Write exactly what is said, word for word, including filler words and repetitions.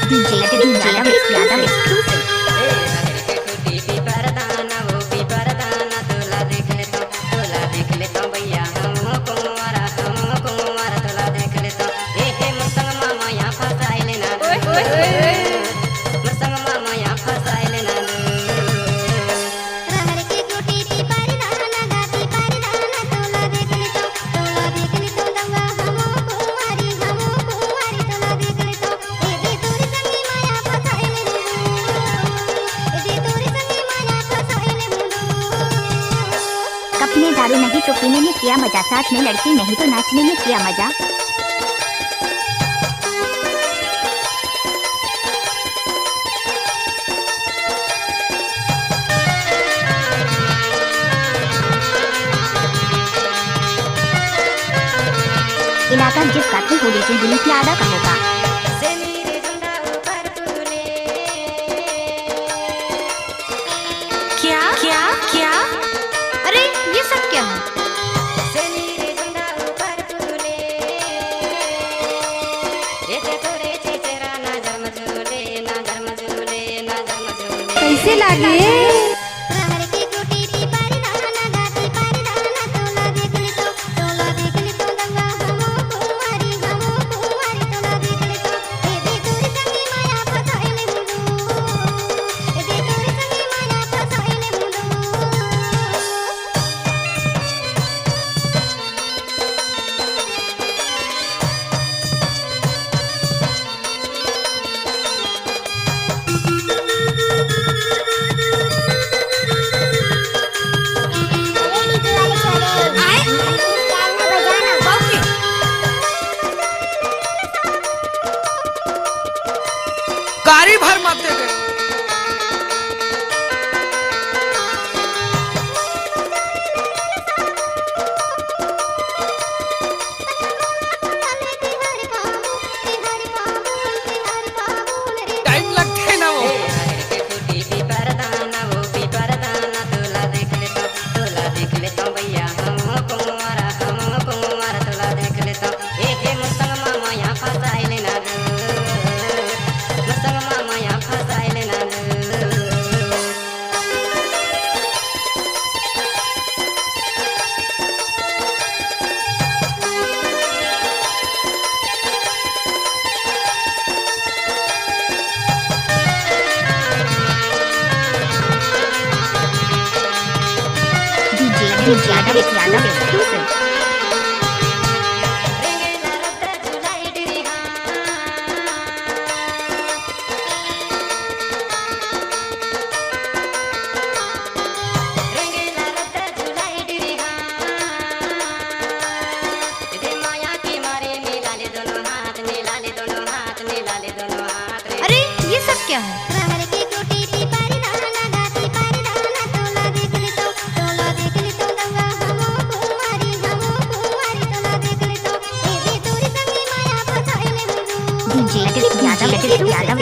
DJ Aditya Yadav exclusive. Cup में दारू नहीं तो पीने में किया मजा, साथ में लड़की नहीं तो नाचने में किया मजा। इलाका जिस काठी हो लीजिए दिल्ली की आधा का होगा। क्या क्या क्या? अरे, ये सब क्या है? कैसे लागे? गाड़ी भर मत दे दे। टाइम लगथे ना वो। DJ Aditya Yadav exclusive. अरे, ये सब क्या है? DJ Aditya Yadav, Aditya Yadav,